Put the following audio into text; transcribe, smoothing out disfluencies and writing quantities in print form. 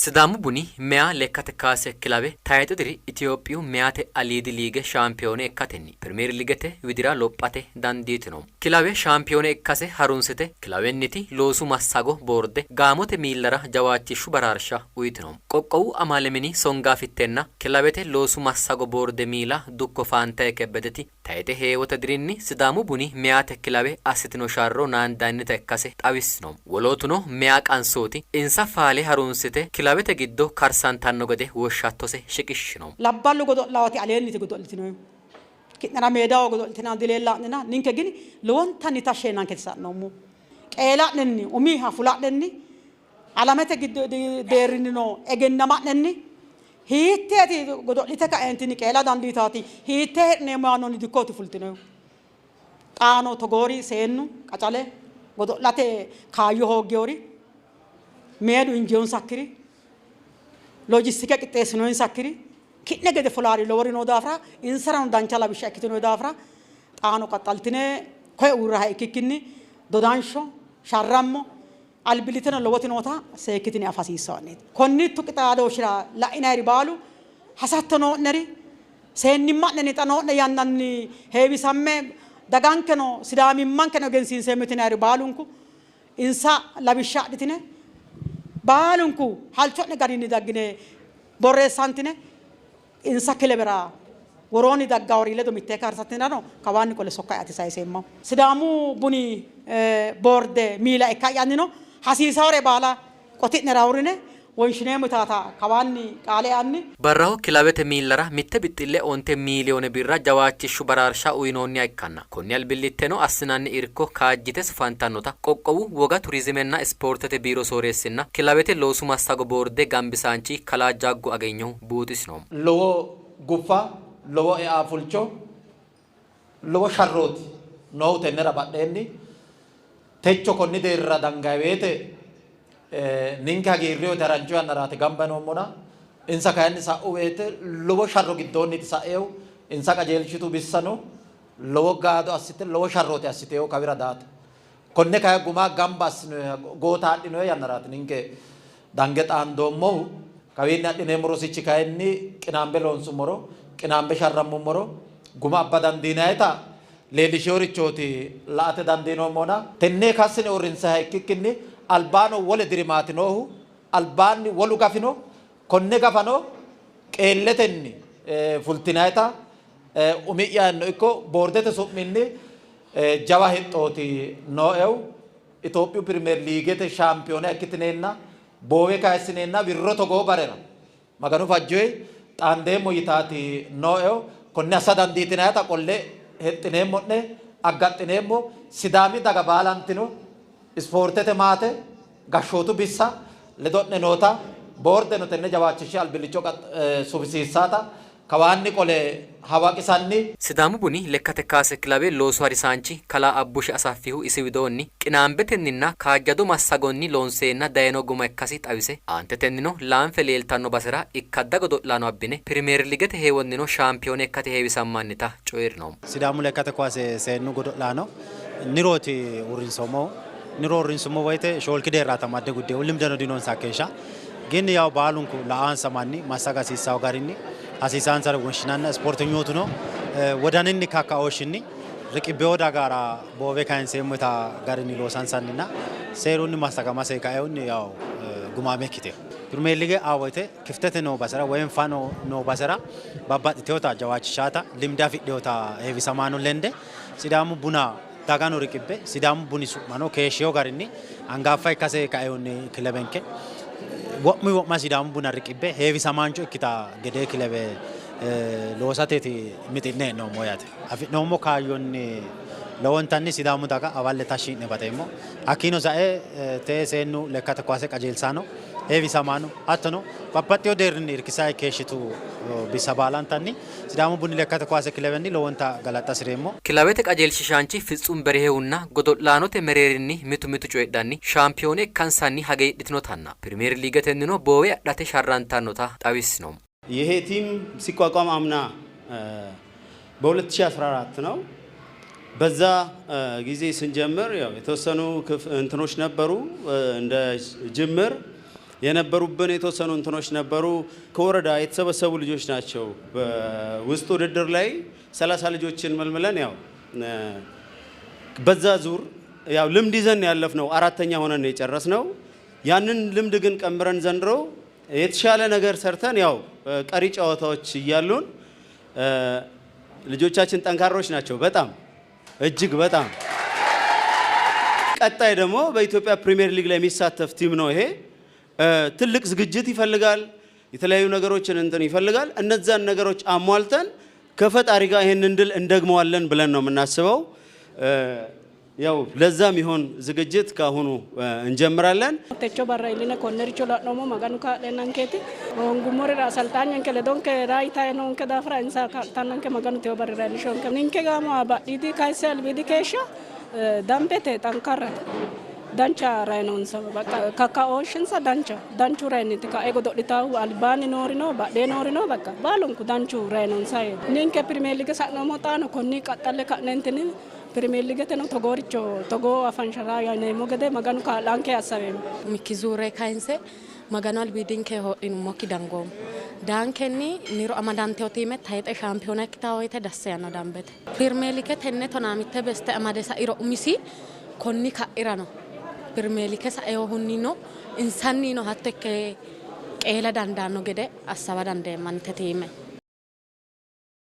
Sidaamu Buni meyaa lekkate kaase kilawe tayixu diri Itophiyu meyaate aliidi liige shaampiyoone ikkatenni pirimeer liigete widira lophate dandiitino. Kilawe shaampiyoone ikkase harunsite kilawenniti loosu massago boorde gaamote miillara jawaachishshu baraarsha uytino. Qoqqowu amaale mini songaafittenna kilawete loosu massago boorde miila dukko Faantaye Kebbedeti Tayxe heewote dirinni Sidaamu Buni meyaate kilawe assitino sharro naandannita ikkase xawissino. Wolootuno meyaa qansooti insa faale harunsite kilawete giddo karsantanno gede woshshattose shiqishshino. Labballu godo'laoti aleenniti godo'litinohu. Ki'nera meedaho godo'litinanni dileella'nena, ninke gini lowontanni tashshi yeenankeeti sa'noommohu. Qeela'nenni, umiha fula'nenni, alamete giddo deerrinnino egennama'nenni hiitteeti godo'lite ka'eentinni qeela dandiitaati, hiittee hee'neemmo yaannonni dikkooti fultinohu. Xaano togoori seennu qacale godo'late kaayyo hooggeori, meedu injeonsakkiri, loojistike qixxeessinoonsakkiri, ki'ne gede fulaari lowori noo daafira insarano dancha lawishsha ikkitino daafira xaano qaxxaltine koye uurraha ikkikkinni dodansho sharrammo albillitteno lowoti noota seekkitine afa hasiissanno'ne. Konni tuqi xaadooshshira la'inayiri baalu hasatto noo'neri seennimma'nenni xa noo'ne yannanni heewisamme dagankeno Sidaamimmankeno egensiinseemmo yitinayiri baalunku insa lawishsha adhitine baalunku halcho'ne garinni daggine borreessantine insa kilebera woroonni daggaori ledo mittee karsatinano kawaanni qole sokka eate sayiseemmo. Sidaamu Buni boorde miila ikka'yannino hasiisaore baala qoti'nera uurrine wonshineemmo yitaata kawaanni qaale eanni. Barraho kilawete miillara mitte bixxille onte miiliyoone birra jawaachishshu baraarsha uynoonniha ikkanna, konni albillitteno assinanni irko kaajjite sufantannota Qoqqowu Woga Turizimenna Ispoortete Biiro Sooreessinna kilawete loosu massago boorde gambisaanchi Kalaa Jaggo Agenyohu buuxisino. Lowo guffa, lowo eaafulcho, lowo sharrooti noohu tennera badheenni. Techo konni deerrira dangayi woyte ninke hagiirrehote harancho yannaraati gamba yinoommona insa kayinni sa'u woyte lowo sharro giddoonniiti sa'eehu. Insa qajeelshitu bissano lowo gaado assite lowo sharrooti assiteehu kawira daate. Konne kayi guma gamba assinoyiha gootaadhinoyi yannaraati ninke dange xaandoommohu. Kawiinni adhineemmo rosichi kayinni qinaambe loonsummoro, qinaambe sharrammummoro guma abba dandiinayita leellishinorichooti la''ate dandiinoommona. Tenne kassine uurrinsanniha ikkikkinni albaano wole dirimaati noohu, albaanni wolu gafi no, konne gafano qeelletenni fultinayita umi'yannino ikko boordete su'minni jawa hexxooti nooehu. Itophiyu pirimeer liigete shaampiyoona ikkitineenna boowe kayissineenna wirro togoo barera Maganu fajjoyi xaandeemmo yitaati nooehu. Konne assa dandiitinayita qolle hexxineemmo'ne, aggaxxineemmo. Sidaami daga baalantino ispoortete maate, gashshootu bissa ledo'ne noota, boordeno tenne jawaachishshe albillicho sufisiissaata kawaanni qole hawaqisanni. Sidaamu Buni Lekkate Kaase Kilawe loosu harisaanchi Kalaa Abbushe Asaffihu isi widoonni, qinaambetenninna kaajjado massagonni loonseenna dayino guma ikkasi xawise, aantetennino laanfe leeltanno basera ikkadda godo'laano abbine pirimeerligete heewonnino shaampiyoone ikkate heewisammannita coyi'rino. Sidaamu Lekkate Kaase seennu godo'laano nirooti uurrinsoommohu. Niro uurrinsummo woyte shoolki deerraati amadde guddehu limdeno dinonsa hakkeeshsha. Gin yaw baalunku la''aansa manni massaga hasiissanno garinni hasiisaansare wonshinanna ispoortenyootuno wodaninni kakkaooshshinni riqibbewo dagara boowe kayinseemmo yita garinni loosansanninna seerunni massagamase kaehunni yaw gumaame ikkitino. Pirimeerliige a woyte kiftete noo basera woyim fano noo basera babbaxxiteewota jawaachishaata limde afidhinota heewisamaano lende Sidaamu buna dagano riqibbe Sidaamu buni su'mano keeshsheewo garinni angaaffa ikkase kaehunni kilebenke wo'mu wo'ma Sidaamu buna riqibbe heewisamaancho ikkita gedee kilebe loosateeti mixi'ne hee'noommo yaate. Afi'noommo kaayyonni lowontanni Sidaamu daga awalle tashshi yi'ne baxeemmo. Hakkiino sae tee seennu lekkate kowaase qajeelsaano heewisamaano hattono babbaxxeewo deerrinni irkisayi keeshshitu bissa baalantanni Sidaamu Buni Lekkate Kowaase Kilewenni lowonta galaxxa hasi'reemmo. Kilawete qajeelshishaanchi Fitsum Berihehunna godo'laanote mereerinni mitu mitu coyidhanni shaampiyoone ikkansanni hagiidhitinotanna pirimeer liigetennino boowe adhate sharrantannota xawissino. ይሄ ቲም ሲቋቋም አምና በ2014 ነው። በዛ ጊዜ ስንጀምር ያው የተወሰኑ እንትኖች ነበሩ እንደ ጅምር የነበሩብን የተወሰኑ እንትኖች ነበሩ። ከወረዳ የተሰበሰቡ ልጆች ናቸው። በውስጥ ውድድር ላይ 30 ልጆችን መልምለን ያው በዛ ዙር ያው ልምድ ይዘን ያለፍነው አራተኛ ሆነን ነው የጨረስነው። ያንን ልምድ ግን ቀምረን ዘንድሮ የተሻለ ነገር ሰርተን ያው ቀሪ ጨዋታዎች እያሉን ልጆቻችን ጠንካሮች ናቸው። በጣም እጅግ በጣም ቀጣይ ደግሞ በኢትዮጵያ ፕሪሚየር ሊግ ላይ የሚሳተፍ team ነው ይሄ። ትልቅ ዝግጅት ይፈልጋል። የተለያዩ ነገሮችን እንትን ይፈልጋል። እነዛን ነገሮች አሟልተን ከፈጣሪ ጋር ይሄንን ድል እንደግመዋለን ብለን ነው የምናስበው። ያው ለዛም ይሆን ዝግጅት ከአሁኑ እንጀምራለን። Techo barra iilline konnericho la'noommo Maganu kaa'lennankeeti hoongummorira asalxaanyenke ledonke raayitayi noonke daafira insa kaa'litannanke Maganu teyo barrira iillishonke. Ninke gaamo badhiidi kayisse albiidi keeshsha dambete xankarrate dancha rayi noonsa kakkaooshshinsa dancha danchu rayinniiti ka'e godo'litahu albaanni noorino badhee noorino በቃ baalunku danchu rayi noonsa. Ninke pirimeer liige sa'noommo xaano konni qaxxalle ka'neentinni pirimeer liigeteno togooricho togoo afanshara yineemmo gede Maganu kaa'lanke assaweemmo. Umikki zuure kayinse Maganu albiidinke hodhinummokki dangoommo. Daankenni niro amadanteo tiime tayixe shaampiyoona ikkita woyite dasse yaanno dambete. Pirimeer liige tenne 15 beste amade sairo umisi konni ka'irano pirimeer liige saeyohunnino insannino hatto ikke qeela dandaanno gede assaba dandeemmante tiime.